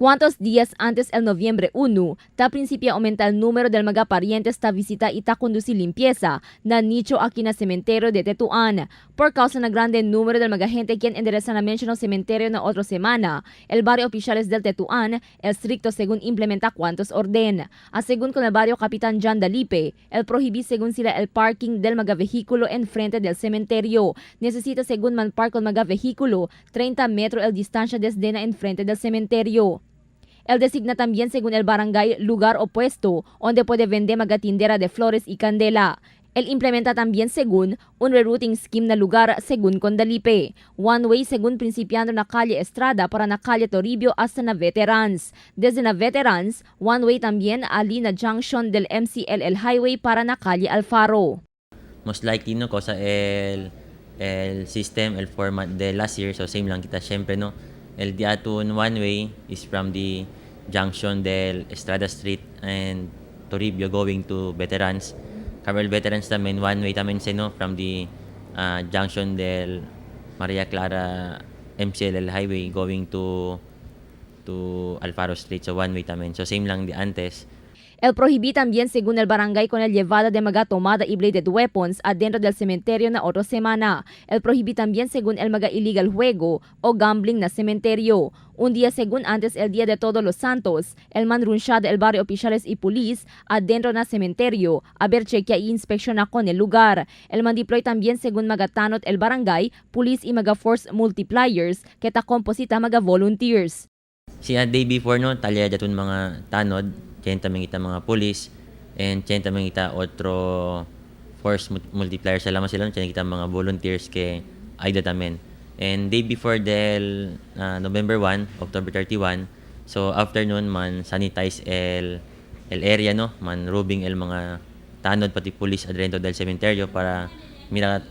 Cuantos días antes el noviembre 1, ta principia aumenta el número del mga parientes ta visita y ta conducir limpieza na nicho aquí na cementerio de Tetuan. Por causa na grande número del mga gente quien endereza na menciono cementerio na otra semana, el barrio oficiales del Tetuan, estricto según implementa cuantos orden. A según con el barrio Capitán John Dalipe, el prohibí según sila el parking del mga vehículo en frente del cementerio. Necesita según man park con mga vehículo 30 metro el distancia desde na en frente del cementerio. El designa también según el barangay lugar opuesto donde puede vender mga tindera de flores y candela. El implementa también según un rerouting scheme na lugar según Condalipe. One way según principiando na calle Estrada para na calle Toribio hasta na Veterans. Desde na Veterans, one way también ali na junction del MCLL Highway para na calle Alfaro. Most likely, no, cosa el system, el format de last year, so same lang kita syempre, no. El diatun one way is from the junction del Estrada Street and Toribio going to Veterans. Carmel Veterans también one way también se, no, from the junction del Maria Clara MCLL Highway going to Alfaro Street. So one way también. So same lang di antes. El prohibí también según el barangay con el llevada de mga tomada y bladed weapons adentro del cementerio na otra semana. El prohibí también según el mga illegal juego o gambling na cementerio. Un día según antes el Día de Todos los Santos, el man runshada el barrio oficiales y police adentro na cementerio, a ver chequea y inspecciona con el lugar. El man deploy también según mga tanot el barangay, police y mga force multipliers, que ta composita mga volunteers. Siya day before, no, talya jatun mga tanod, tiyan taming ita mga police, and tiyan taming ita otro force multiplier sa lama sila, tiyan kita mga volunteers ke ayuda tamen. And day before del November 1, October 31, so afternoon man sanitize el area, no, man rubbing el mga tanod pati police adentro del cementerio para mira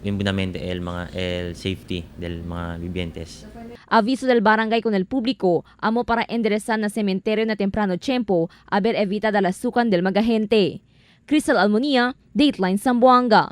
imbunamente el mga el safety del mga vivientes. Aviso del barangay con el público, amo para enderezar na cementerio na temprano tiempo, a ver evita la sukan del mga gente. Crystal Almonia, Dateline Zamboanga.